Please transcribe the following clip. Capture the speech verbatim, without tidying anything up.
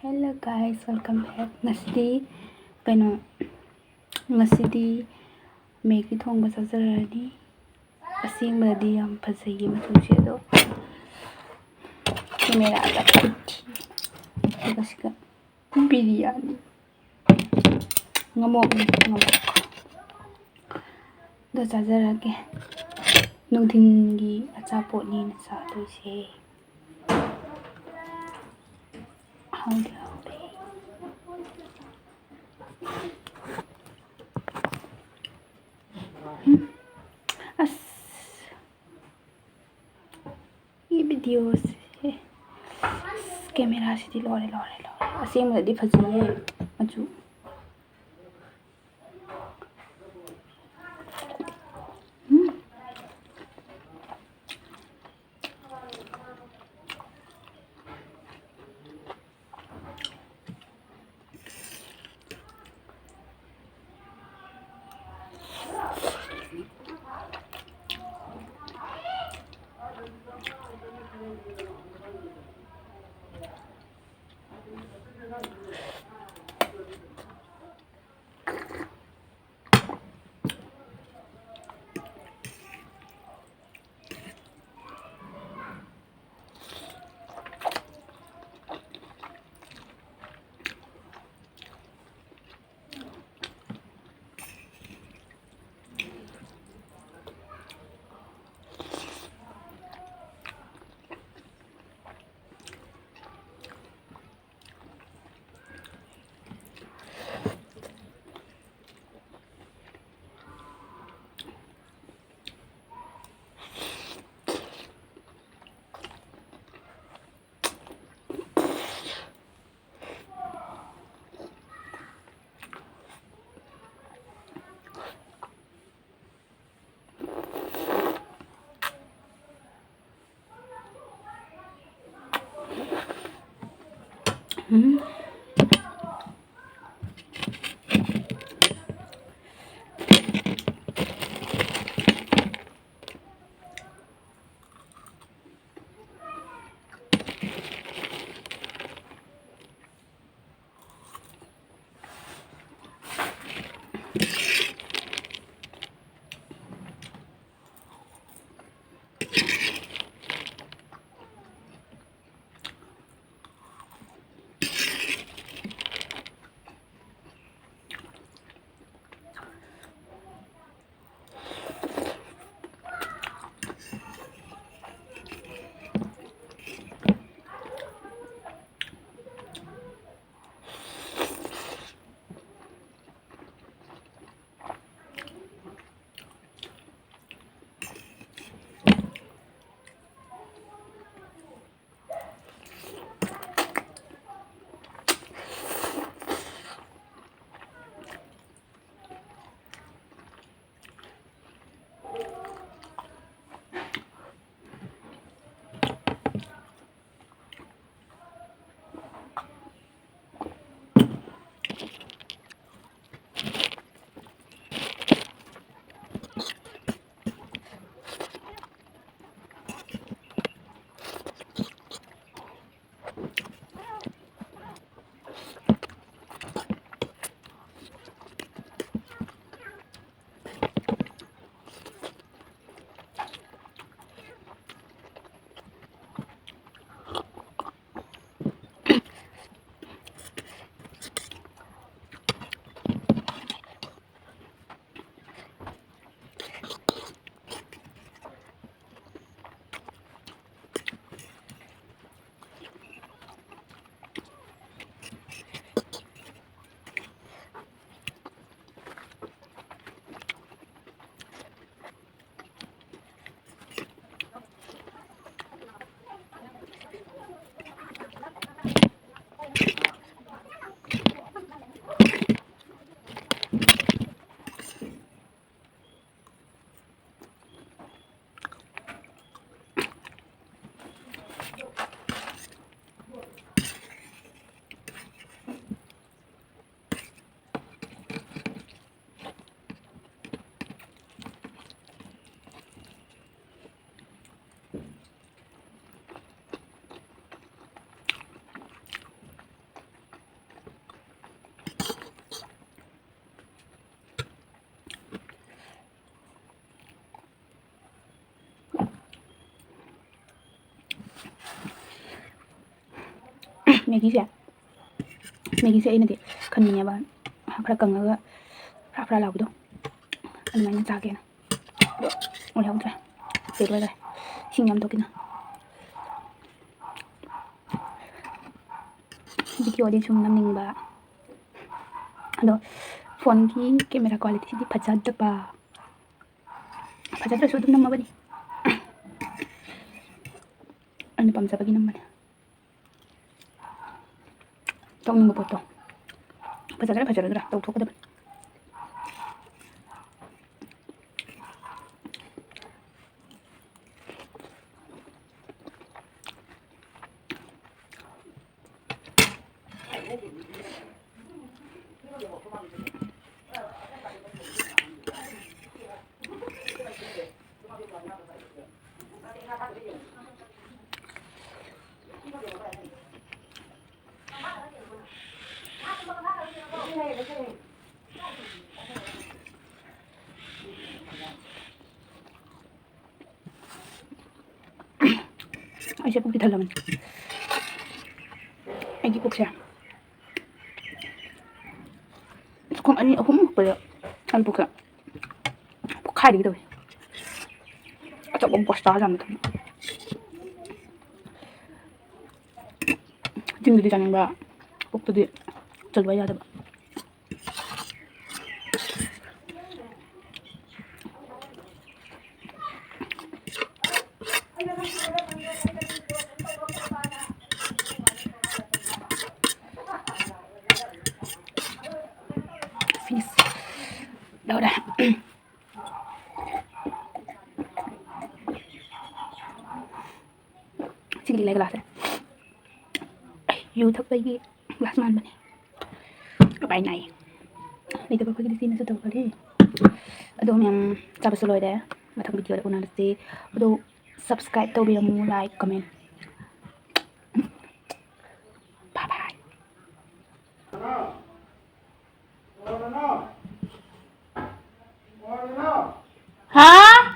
Hello guys, welcome back. ꯉꯁꯤꯗꯤ ꯀꯩꯅꯣ, ꯉꯁꯤꯗꯤ ꯃꯦꯒꯤ ꯊꯣꯡꯕ ꯆꯥꯖꯔꯅꯤ꯫ ꯑꯁꯦꯡꯕꯗꯗꯤ ꯌꯥꯝ ꯐꯖꯩꯌꯦ ꯃꯆꯨꯁꯦ, ꯑꯗꯣ ꯀꯦꯃꯦꯔꯥꯗ ꯈꯨꯠ ꯊꯤ꯫ ꯑꯗꯨꯒ ꯁꯤꯒ ꯕꯤꯔꯌꯥꯅꯤ, ꯉꯃꯣꯛꯅꯤ, ꯉꯃꯣꯛ꯫ ꯑꯗꯣ ꯆꯥꯖꯔꯒꯦ꯫ ꯅꯨꯡꯊꯤꯟꯒꯤ ꯑꯆꯥꯄꯣꯠꯅꯤꯅ ꯆꯥꯗꯣꯏꯁꯦ꯫ ꯍꯥꯎꯗꯤ ꯍꯥꯎꯗꯦ꯫ ꯎꯝ꯫ ꯑꯁ꯫ ꯁꯤ ꯚꯤꯗꯤꯑꯣꯁꯦ꯫ ꯑꯁ, ꯀꯦꯃꯦꯔꯥꯁꯤꯗꯤ ꯂꯣꯏꯔꯦ, ꯂꯣꯏꯔꯦ, ꯂꯣꯏꯔꯦ꯫ ꯑꯁꯦꯡꯕꯗꯗꯤ ꯐꯖꯩꯌꯦ ꯃꯆꯨ꯫ ꯎꯝ꯫ ꯎꯝ꯫ ꯃꯦꯒꯤꯁꯦ, ꯃꯦꯒꯤꯁꯦ ꯑꯩꯅꯗꯤ ꯈꯟꯕꯅꯦꯕ, ꯈꯔ ꯀꯪꯉꯒ ꯐ꯭ꯔꯥ ꯐ꯭ꯔꯥ ꯂꯥꯎꯕꯗꯣ, ꯑꯗꯨꯃꯥꯏꯅ ꯆꯥꯒꯦꯅ꯫ ꯑꯗꯣ ꯑꯣꯏꯍꯧꯗ꯭ꯔꯦ, ꯐꯦꯜ ꯑꯣꯏꯈ꯭ꯔꯦ꯫ ꯏꯁꯤꯡ ꯌꯥꯝ ꯊꯣꯛꯈꯤꯅ꯫ ꯚꯤꯗꯤꯑꯣꯗꯤ ꯁꯨꯝ ꯅꯝꯅꯤꯡꯕ, ꯑꯗꯣ ꯐꯣꯟꯒꯤ ꯀꯦꯃꯦꯔꯥ ꯀ꯭ꯋꯥꯂꯤꯇꯤꯁꯤꯗꯤ ꯐꯖꯗꯕ꯫ ꯐꯖꯗ꯭ꯔꯁꯨ ꯑꯗꯨꯝ ꯅꯝꯃꯕꯅꯤ꯫ ꯑꯩꯅ ꯄꯥꯝꯖꯕꯒꯤ ꯅꯝꯕꯅꯦ꯫ ꯇꯧꯅꯤꯡꯕ ꯄꯣꯠꯇꯣ ꯐꯖꯒꯗ꯭ꯔꯥ ꯐꯖꯔꯣꯏꯗ꯭ꯔꯥ ꯇꯧꯊꯣꯛꯀꯗꯕꯅꯤ꯫ ꯑꯩꯁꯦ ꯄꯨꯛꯇꯤ ꯊꯜꯂꯕꯅꯤ꯫ ꯑꯩꯒꯤ ꯄꯨꯛꯁꯦ ꯁ꯭ꯀꯨꯜ ꯑꯅꯤ ꯑꯍꯨꯝ ꯃꯨꯛꯄꯗ ꯑꯩ ꯄꯨꯛꯁꯦ ꯄꯣꯛꯈꯥꯏꯗꯒꯤ ꯇꯧꯋꯤ꯫ ꯑꯆꯧꯕ ꯕꯣꯁꯇꯥ ꯌꯥꯝꯅ ꯊꯝꯃꯤ꯫ ꯆꯤꯟꯗꯗꯤ ꯆꯥꯅꯤꯡꯕ, ꯄꯨꯛꯇꯗꯤ ꯆꯜꯂꯨꯕ ꯌꯥꯗꯕ꯫ Finish. ꯂꯣꯏꯔꯦ꯫ ꯁꯤꯒꯤꯗꯤ ꯂꯩ ꯒ꯭ꯂꯥꯁꯁꯦ꯫ ꯌꯨ ꯊꯛꯄꯒꯤ ꯒ꯭ꯂꯥꯁ ꯃꯥꯟꯕꯅꯦ꯫ ꯎꯄꯥꯏ ꯅꯥꯏ꯫ ꯂꯩꯇꯕ ꯑꯩꯈꯣꯏꯒꯤꯗꯤ ꯁꯤꯅꯁꯨ ꯇꯧꯈ꯭ꯔꯦ꯫ ꯑꯗꯣ ꯃꯌꯥꯝ ꯆꯥꯕꯁꯨ ꯂꯣꯏꯔꯦ꯫ ꯃꯊꯪ ꯚꯤꯗꯤꯑꯣꯗ ꯎꯅꯔꯁꯤ꯫ ꯑꯗꯣ subscribe ꯇꯧꯕꯤꯔꯝꯃꯨ, like, comment꯫ Bye bye꯫ ꯍꯥ?